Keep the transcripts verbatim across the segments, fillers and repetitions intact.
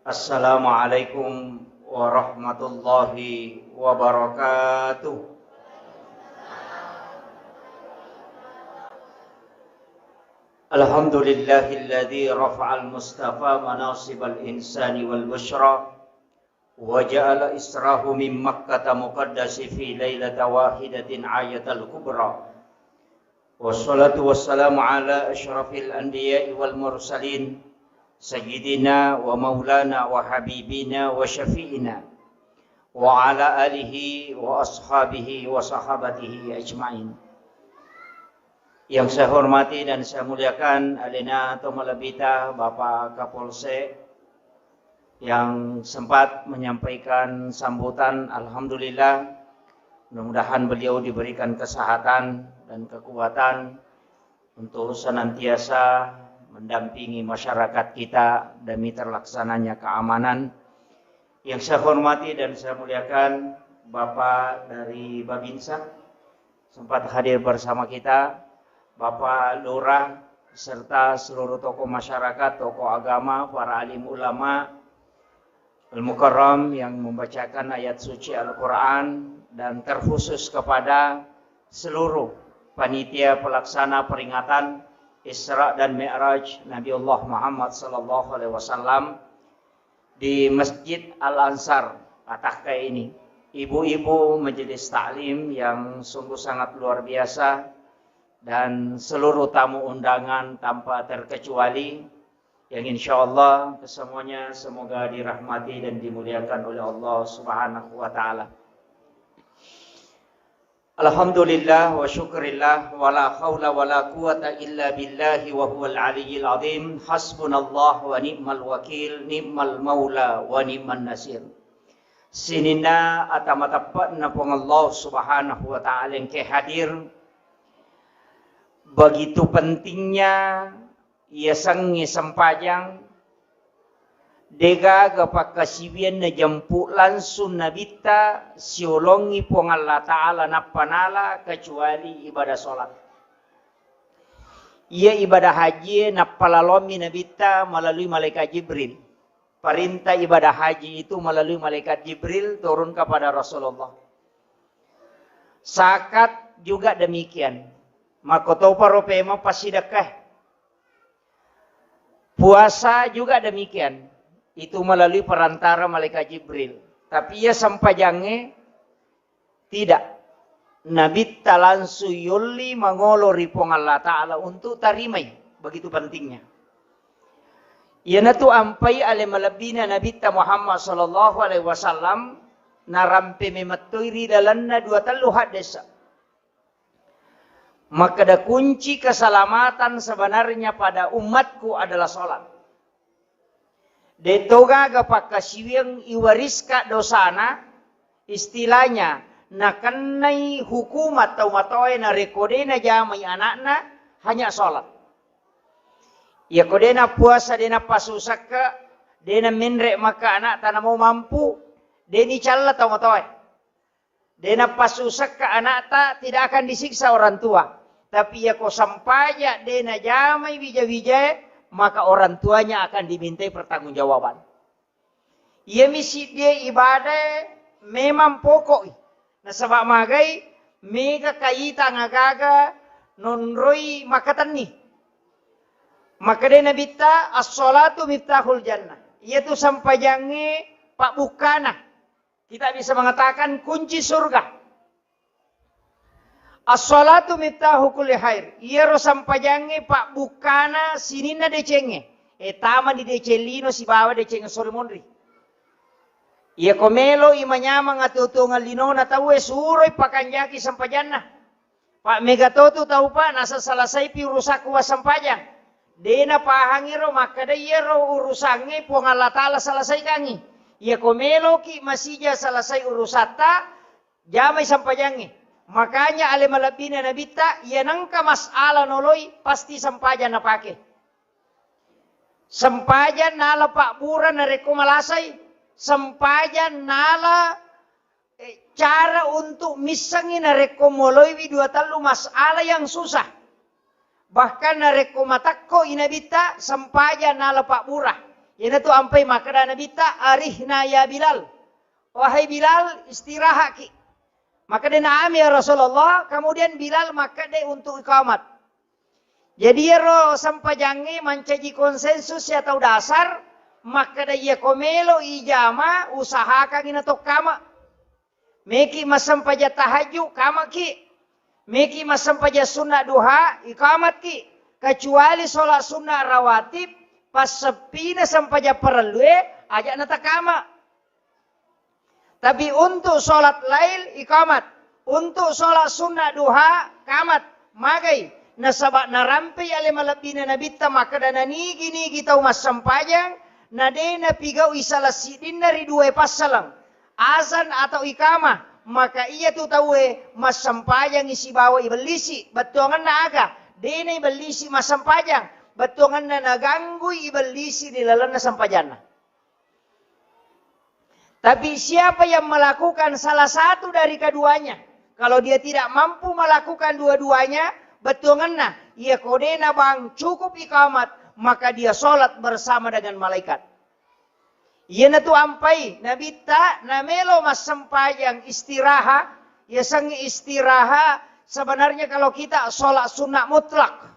Assalamualaikum warahmatullahi wabarakatuh. Alhamdulillahilladzi rafa'al mustafa manasibal insani wal busyra wa ja'ala israhu min Makkata muqaddasi fi lailata wahidatin ayatal kubra. Wassalatu wassalamu ala asyrafil anbiya'i wal mursalin, sayyidina wa maulana wa habibina wa syafi'ina, wa ala alihi wa ashabihi wa sahabatihi ajma'in. Yang saya hormati dan saya muliakan, alena to malebita Bapak Kapolsek, yang sempat menyampaikan sambutan. Alhamdulillah, mudah-mudahan beliau diberikan kesehatan dan kekuatan untuk senantiasa mendampingi masyarakat kita demi terlaksananya keamanan. Yang saya hormati dan saya muliakan Bapak dari Babinsa, sempat hadir bersama kita, Bapak Lurah, serta seluruh tokoh masyarakat, tokoh agama, para alim ulama, Al-Mukarram yang membacakan ayat suci Al-Quran, dan terkhusus kepada seluruh panitia pelaksana peringatan Isra dan Mi'raj Nabiullah Muhammad sallallahu alaihi wasallam di Masjid Al-Ansar Atakka ini. Ibu-ibu majelis taklim yang sungguh sangat luar biasa dan seluruh tamu undangan tanpa terkecuali, yang insya Allah kesemuanya semoga dirahmati dan dimuliakan oleh Allah Subhanahu wa Ta'ala. Alhamdulillah wa syukrillah wa la haula wa la quwata illa billahi wa huwal aliyyil azim. Hasbunallah wa ni'mal wakil, ni'mal maula wa ni'man nasir. Sininna ata mateppe'na Puang Allah Subhanahu wa Ta'ala engke hadir, begitu pentingnya yasengnge sempajang, degaga pakkasiwiang najempu langsung Nabitta siolongi Puang Allah Ta'ala nappa nala kecuali ibadah sholat. Iya ibadah haji nappalalomi Nabitta melalui malaikat Jibril. Perintah ibadah haji itu melalui malaikat Jibril turun kepada Rasulullah. Zakat juga demikian. Makkotoparo pemeng passidekkae. Puasa juga demikian. Itu melalui perantara malaikat Jibril. Tapi iya sempajangnge tidak. Nabitta langsung yolli mangolo ri Puang Allah Ta'ala untuk tarimai. Begitu pentingnya. Iyanatu ampai ale malebbina Nabitta Muhammad sallallahu alaihi wasallam narampe memettoi ri lalenna dua tellu haddesa. Makkeda kunci keselamatan sebenarnya pada umatku adalah sholat. De' to gaga pakkasiwiang iwariska dosana, istilahnya nakennai hukumat tau matoae narekko de' najamai anakna, hanya sholat. Iyako de' nappuasa, de' napassusekka, de' namenre' makka anakta namo mampu, de' nicalla tau matoae. De' napassusekka anakta, tidak akan disiksa orang tua. Tapi iyako sampaja de' najamai wija-wijae, maka orang tuanya akan dimintai pertanggungjawaban. Iyami siddie ibadae memang pokok'i. Nasaba magai mega kaitang agaga nonroi makatenni. Makkedai Nabitta, "As-sholatu miftahul jannah." Iyatu sampajangnge pabbukkana. Kita bisa mengatakan kunci surga. As-sholatu miftahu kulli khair. Iyaro sampajangnge pabbukkana sininna decengnge. E, tamani deceng lino sibawa deceng sori monri. Iyako melo'i manyameng atuo-tuongeng linona tauwe, suroi pakanjaki sampajanna. Pa' mega totu tau, Pak, nasasalasaipi urusakku wassampajang. De' napahangi ro makkeda iyaro urusangnge Puang Allah Ta'ala salasaikangngi. Iyako meloki masija salasai urusatta, jamai sampajangnge. Makanya ale malebbina Nabitta, iya nengka masalah noloi, pasti sampajang napake. Sempajang nala pabbura narekko malasai, sempajang nala, eh, cara untuk missengngi narekko moloiwi dua tellu masalah yang susah. Bahkan narekko matekko i Nabitta, sempajang nala pabbura. Iyanatu ampai makkeda Nabitta, "Arihna ya Bilal." Wahai Bilal, istirahaki. Makkeda, "Na'am ya Rasulullah." Kemudian Bilal makkeda untuk iqamat. Jadi iyaro sempajangnge mancaji konsensus ya tau dasar, makkeda iya ko melo ijama, usahakangi natokkama. Meki massempajang tahajud, kamaki. Meki massempajang sunna duha, ikamatki. Kecuali sholat sunna rawatib, passeppina sempajang parellue, aja natakama. Tapi untuk sholat lail, ikamat. Untuk sholat sunna duha, kamat. Magai. Nasaba narampei ale malebbina Nabitta makkeda, nanigi-nigi tau massempajang, na de napigau'i salah siddinna ri duae passaleng, azan atau ikamah, maka iyatu tauwe massempajangi sibawa ibellisi. Bettuangenna aga? De naibellisi massempajang, bettuangenna naganggui ibellisi ri lalenna sempajanna. Tapi siapa yang melakukan salah satu dari keduanya, kalau dia tidak mampu melakukan dua-duanya, bettuangenna, iya ko de nabang cukup ikamat, maka dia sholat bersama dengan malaikat. Iyanatu ampai Nabitta namelo massempajang istiraha, yasengnge istiraha sebenarnya kalau kita sholat sunnah mutlak.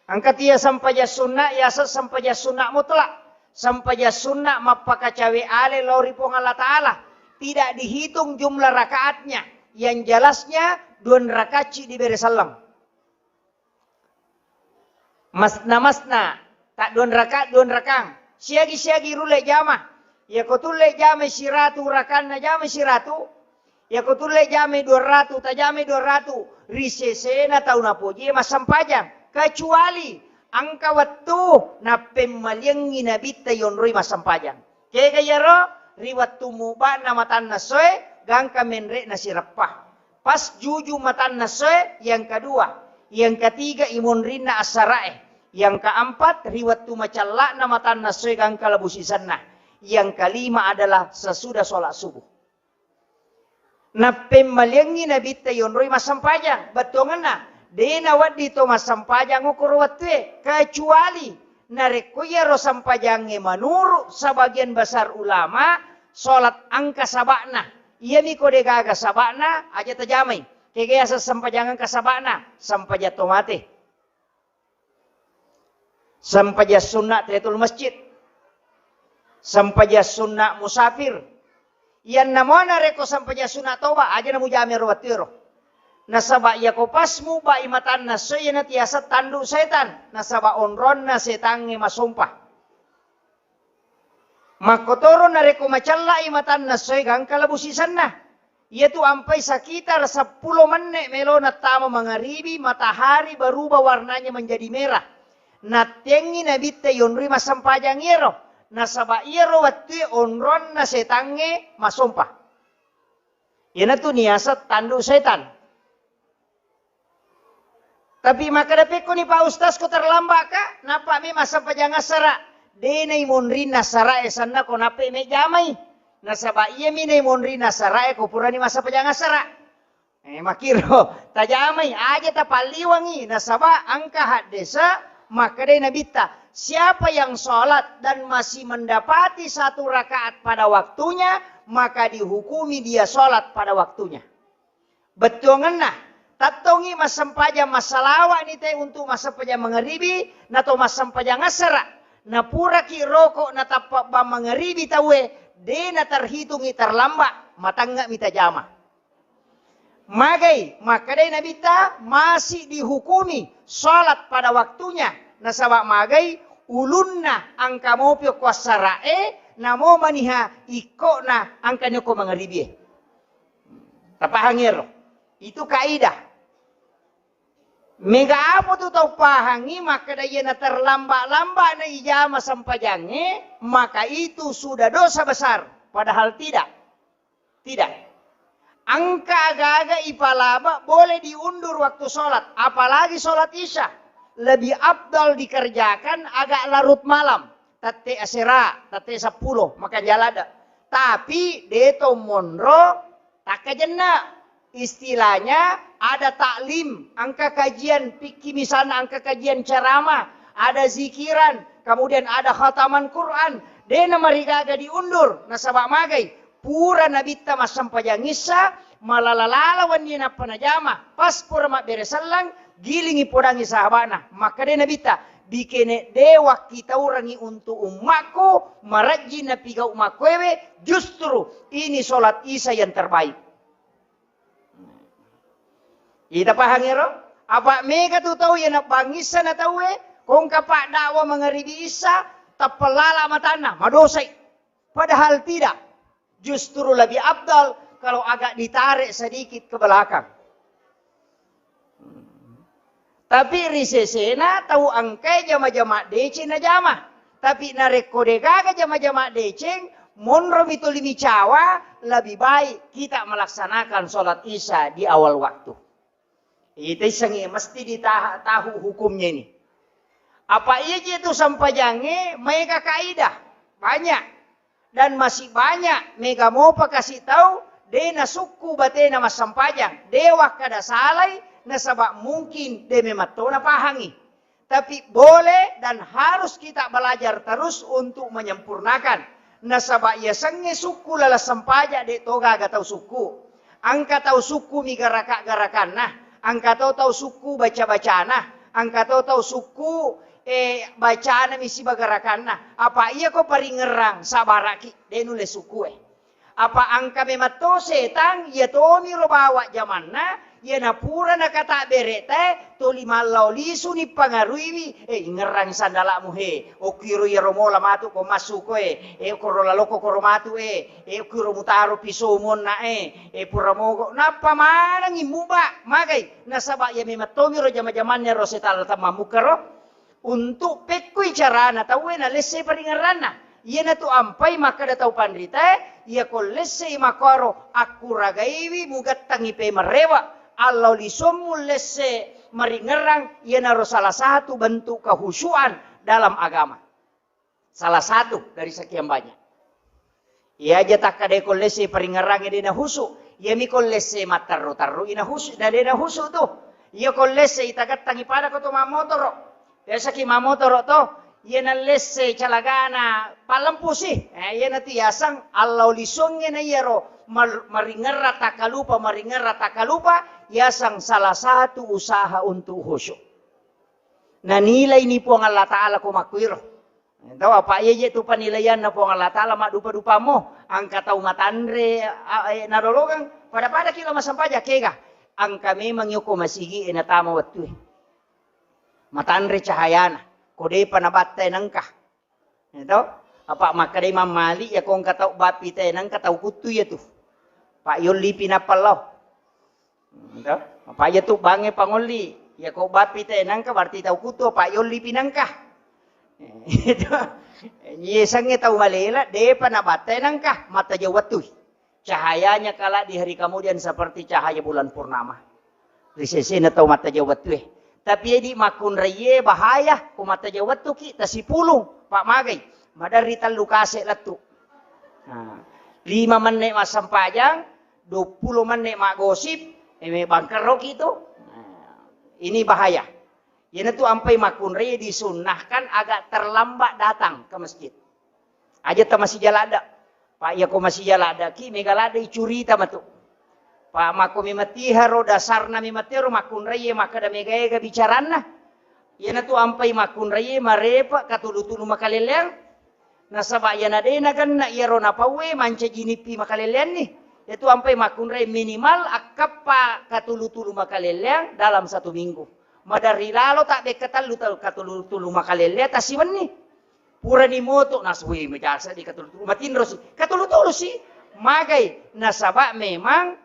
Engka tu iya sempajang sunna, yaseng sempajang sunna mutlak. Sempajang sunna mappakacawe ale lao ri Puang Allah Ta'ala. Tidak dihitung jumlah rakaatnya. Yang jelasnya, dua rakaat ci dibere sallang. Masna-masna, tak dua rakaat, dua rakang. Siagi-siagi rulle jama. Iya ko tulle jama siratu rakanna, jama siratu. Iya ko tulle jamai dua ratu, tajamai dua ratu, ri sesena tau napoji massempajang. Kecuali engka wettu nappemmaliengngi Nabitta yonroi massempajang. Kega iyaro? Ri wettu mubana matanna soe, gangka menre'na sireppa. Pas juju matanna soe, yang kedua. Yang ketiga, imonrinna assara'e. Yang keempat, ri wettu macella'na matanna soe, gangka lebu sisenna. Yang kelima adalah sesudah sholat subuh. Nappemmaliangngi Nabitta yonroi massempajang. Bettuangenna, de nawedding to massempajang okoro wettue, kecuali narekko iyaro sempajangnge menurut sebagian besar ulama, sholat engka saba'na. Iyami ko de gaga saba'na, aja tajamai. Kega yaseng sempajang engka saba'na? Sempajang to mate. Sempajang sunna tahiyatul masjid. Sempajang sunna musafir. Iyanna mo narekko sempajang sunna toba, aja namujama ero wettu ero. Nasaba iya ko pas mubai matanna soe, iyana tiaseng tandu setan. Nasaba onronna setangnge masompa. Makkotoro narekko macellai matanna soe, gangka lebu sisenna. Iyatu ampai sekitar seppulo menne' melona tama mangaribi, matahari berubah warnanya menjadi merah. Nattengngi Nabitta yonroi massempajang iyaro, nasaba iyaro wettue onronna setangnge masompa. Iyanatu niaseng tandu setan. Tapi makkeda, "Pekkoni Pak Ustaz, ko terlambat ka?" Nappa mi massempajang assara. De naimonrinna assara e, sanna ko nappa me jamai. Nasaba iyami naimonrinna assara e ko purani massempajang assara. Eh, makkiro, tajamai, aja tapalliwangi. Nasaba engka haddese makkeda Nabitta, "Siapa yang sholat dan masih mendapati satu rakaat pada waktunya, maka dihukumi dia sholat pada waktunya." Bettuangenna, tattongi massempajang massalawa'ni te untuk massempajang mangaribi, nato massempajang assara. Napuraki roko natappa bang mangaribi tauwe, de naterhitungi terlambat, matangnga mi tajama. Magai, makkedai Nabitta, masih dihukumi sholat pada waktunya, nasaba magai ulunna engka mopi okko assara'e, namo maniha ikkona engka ni okko mangaribie. Tapahangi ero? Itu kaidah. Mega apa tu tau pahangi makkeda iyana terlambat-lambat na ijama sempajangnge, maka itu sudah dosa besar. Padahal tidak. Tidak. Engka aga-aga ipalaba boleh diundur waktu sholat, apalagi sholat isya. Lebih afdal dikerjakan agak larut malam. Tette asera, tette seppulo, makanjala ada. Tapi deto monro takkajenna. Istilahnya ada taklim, engka kajian fikih misalnya, engka kajian ceramah, ada zikiran, Kemudian ada khataman Quran, de' namarigaga diundur, nasaba' magai, pura Nabitta massempajang Isya, malala-lala wenni nappa najama, pas pura mabbere sellang, gilingi podangi sahaba'na, makkeda Nabitta, bikene de' wakkitaurangi untuk ummakku, marajjing napigau' makkuewe, justru ini sholat Isya yang terbaik. Ita pahang ero? Apa' mega tu tau iya nabbangissa na tauwe, kongka pa' dakwa mangaribi Isya, tappa lala matanna, madosai. Padahal tidak. Justru lebih afdal kalau agak ditarik sedikit ke belakang. Tapi ri sesena tau engkae jama-jama deceng najama. Tapi narekko degaga jama-jama deceng, monromi tuli micawa, lebih baik kita melaksanakan sholat Isya di awal waktu. Ita issengngi mesti ditaha-, tahu hukumnya ini. Apa iya je tu sempajangnge maega kaidah? Banyak. Dan masih banyak mega mopa kasi tau de' nasukku batena massempajang, de' wakkada salai, nasaba' mungkin de' memetto napahangi. Tapi boleh dan harus kita belajar terus untuk menyempurnakan. Nasaba' yasengnge sukku laleng sempajang de' to gaga tau sukku. Engka tau sukku mi garaka-garakanna, engka to tau sukku baca-bacana, engka to tau sukku, eh, bacana mi siba garakanna. Apa iya ko paringerrang, sabaraki, de' nulle sukku e. Apa engka memang to setang, iya tomiro bawa jamanna, iya napura nakatabbere te, toli mallao lisuni pangaruiwi, eh, ingerrang sandala'mu he, okkiro iyaro mola matu ko massuko e, eh, koro laloko koro matu e, eh, okkiro mutaro piso muonna e, eh, pura mogo, nappa manengi muba, magai, nasaba iya memang tomiro jama-jamanna ro setang tamammukka ro. Untuk pekkui carana tauwe nalessei paringerranna. Iyanatu ampai makkeda tau panritae, iyako lessei makkoro akkuragaiwi mugattangi pemerrewa, allau lisommu lesse maringerrang, iyanaro salah satu bentuk kehusuan dalam agama. Salah satu dari sekian banyak. Iya aja takkadai ko lesse paringerrangnge de' nahusu. Iyami ko lesse matterru-terru i nahusu, na de' nahusu tu. Iya ko lesse itagattangi pada ko to mammotoro. Biasaki mammotoro to, iya nallesse calagana pallempusi. Eh, iyanatu yaseng allau lisongnge na iyaro mar-, maringerra takkalupa, maringerra takkalupa, yaseng salah satu usaha untuk khusyuk. Nanilai ni Puang Allah Ta'ala ko makkuiro. Tau apa iya je tu penilaianna Puang Allah Ta'ala maddupa-dupammo, engka tau matanre, a, e, nalolongeng, pada-pada ki lo massempajang kega, engka memang yoko masigi e natama wettue. Matanre cahayana, ko depa nabattai nengka. Tau? Apa makkeda Imam Malik, ya ko engka tau bappi te nengka tau kuttu iya tu. Pak yollipi nappa lao. Ento? Apa iya tu bangnge pangolli. Iya ko bappi te nengka berarti tau kuttu, apa yolli pi nengka. Itu. Iye sengnge tau malela, depa nabattai nengka, mattajeng wettui. Cahayanya kala di hari kemudian seperti cahaya bulan purnama. Ri sesena tau mattajeng wettue. Tapi edi makkunraiye bahaya, ko mattajeng wettuki, tasipulung, Pak magai. Maderri tellu kase lettu. Nah, lima menne massempajang, duappulo menne maggosip, e, me bangkerroki tu. Nah, ini bahaya. Iyanatu ampai makkunrai disunnahkan agak terlambat datang ke masjid. Aja ta masija ladde. Pak, iya ko masija ladde ki, mega ladde icurita matu. Pak, makko memetiharo dasarna memetiharo makkunrai makkeda mega-ega bicaranna. Iyanatu ampai makkunrai marepe katulu-tulu makalelleang. Nasaba iyana de nagenna iyaro napauwe mancaji nippi makalelleanni. Iyatu ampai makkunrai minimal akkappa katulu-tulu makalelleang dalam satu minggu. Maderri lalo tabbe katellu tau katulu-tulu makalelleang tasiwenni. Purani moto nasui majasa di katulu-tulu matinrosi. Katulu-tulusi magai nasaba memang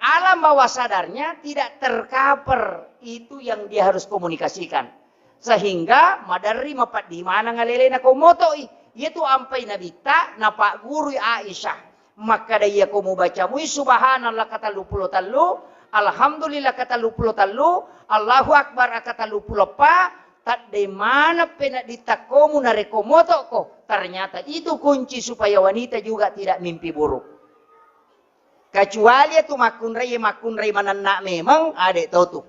alam bawah sadarnya tidak tercover itu yang dia harus komunikasikan. Sehingga maderri mapeddi maneng alelena ko motoi. Iyatu ampai Nabitta napaggurui Aisyah. Makkeda iyako mubaca mui subhanallah katelluppulo tellu, alhamdulillah katelluppulo tellu, Allahu akbar katelluppulo eppa, tadde maneng peneddi takkomu narekko motoko. Ternyata itu kunci supaya wanita juga tidak mimpi buruk. Kecuali itu makkunrai, makkunrai manenna memang, ade to tu.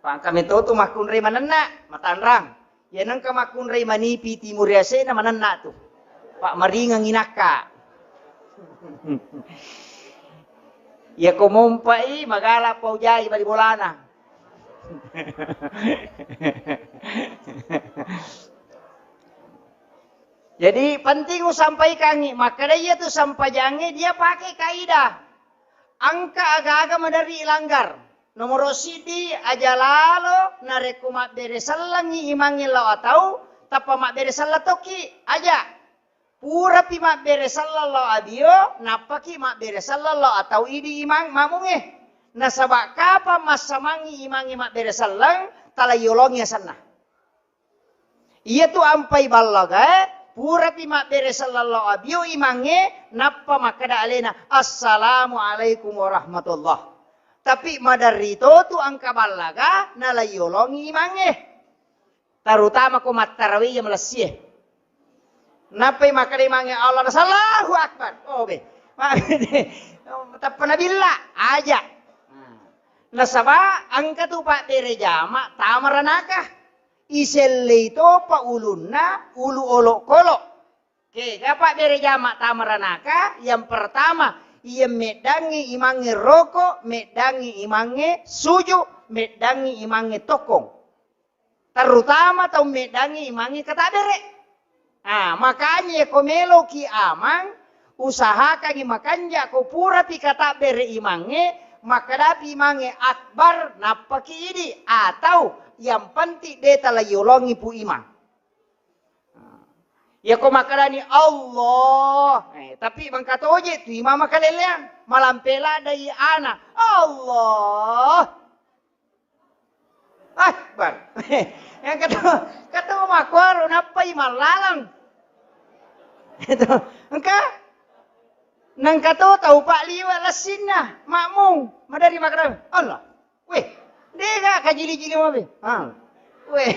Pangka meto tu makkunrai manenna, matanrang. Iya nengka makkunrai manipi timur yasena manenna tu. Pak maringang inakka. Iya ko mompai magala paujai bali bolana. Jadi penting usampaikangi, makkeda iya tu sampajangnge dia pakai kaidah. Engka aga-aga maderri ilanggar. Nomoro siddi, aja lalo narekko mabbere sellengngi imangnge lao atau tappa mabbere selleng tokki, aja. Purapi mabbere selleng lao abio, nappaki mabbere selleng lao atau idi imang mamungnge. Nasaba kapang massamangngi imangnge mabbere selleng, tala yolongi asenna. Iyatu ampai ballagae, purapi mabbere selleng lao abio imangnge, nappa makkeda alena, "Assalamualaikum warahmatullah." Tapi maderri to tu engka ballaga, nalaiyolongi imangnge. Terutama ko mattarawe iya malessie. Nappai makkeda imangnge, "Allah, Allahu Akbar." Oh, be. Tappa nabilla, aja. Nasaba engka tu pabbere jama tama ranaka. Isellei topa ulunna ulu olokolo. Kega pabbere jama tama ranaka, yang pertama, iya meddangngi imangnge roko, meddangngi imangnge suju, meddangngi imangnge tokkong. Terutama tau meddangngi imangnge katabbere. Ah, makanya ko meloki amang, usahakangi makanja ko purapi katabbere imangnge, makkadapi imangnge akbar, nappaki idi, atau yang penting de tala yolongi pu imang. Iya ko makkedani Allah, eh, tapi mengkatoje tu imang makaleleang, malampe ladai ana, Allah. Akbar. Yang keto, keto makkuaro nappai mallalang. Itu, engka? Nengka to tau pak liwa lessinna, makmung, madari makkeda, Allah. Weh, dega kajili-jili mabe. Ha. Weh,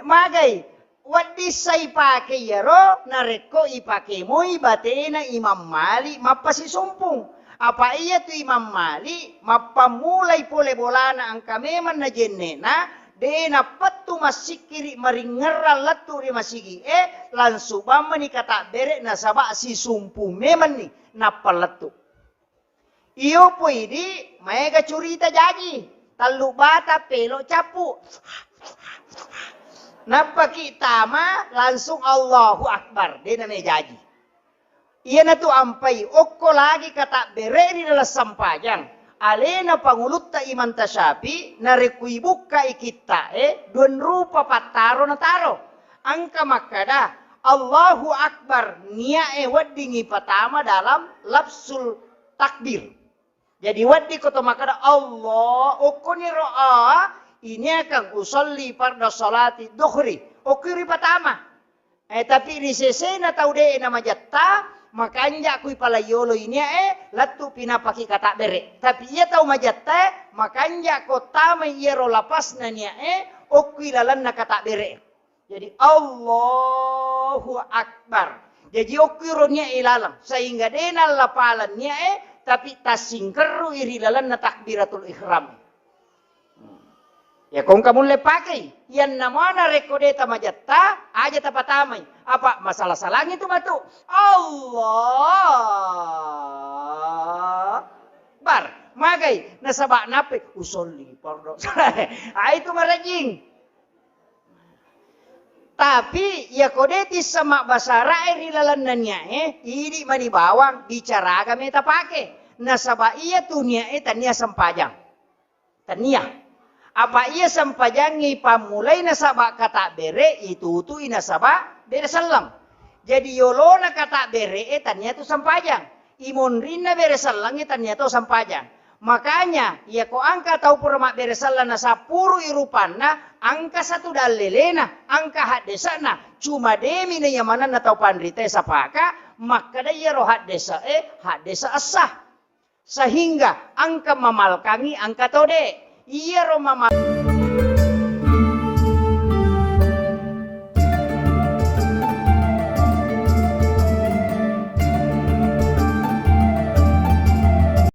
magai. Wedding sai pake iyaro narekko ipake moi batena Imam Malik mappasisumpung. Apa iyatu Imam Malik mappammulai pole bolana engka memang najenne'na, de nappettu massikkiri maringngerang lettu ri masigi'e, langsung bammani katabbere nasaba sisumpung memanni nappa lettu. Iyo poidi maega curita jaji, tellu bata pelo cappu. Nappaki tama langsung Allahu Akbar, de name jaji. Iyanatu ampai okko lagi katabbere ri dalam sampajang. Alena pangulutta Imam Tasyafi narekko ibukkai kitta'e dua rupa pattaro nataro. Engka makkada, "Allahu Akbar," nia'e weddingngi patama dalam lafzul takbir. Jadi wedding ko to makkada, "Allah," okkoniro a, iniakang usolli farda salati dhuhri. Okko ripatama. Eh, tapi ri sesena tau de na majatta, makanja kui pala yolo iniae, lettu pinapaki katabbere. Tapi iya tau majatta, makanja ko tamai iyaro lapasna niae, okkui lalenna katabbere. Jadi, Allahu Akbar. Jaji, okkuiro niae laleng, sehingga de nallapaleng niae, tapi tassingkerrui ri lalenna takbiratul ihram. Ya, kongka mulle pakei. Yanna mana rekko de tamajatta, aja tapatamai. Apa masala-salangi tu matu? Allah Akbar. Magai, nasaba nape? Usolli fardu. Ai tu marajing. Tapi, iyako de tisseng mabbasarae ri lalenna niae, idi mani bawang bicara aga meta pake. Nasaba iya tu niae tania sempajang. Tania. Apa iya sempajangngi pammulai nasaba katabbere, itutui nasaba bere selleng. Jadi yolona katabbere tania tu sempajang. Imonrinna bere sellengnge tania to sempajang. Makanya, iyako engka tau pura mabbere selleng nasappurui rupanna, engka satu dallelena, engka haddese'na, cuma demi na iya manenna tau panritae sapaka, makkeda iyaro haddese e, haddese essa. Sehingga engka mamalkangi, engka to de. Iyaro mamal-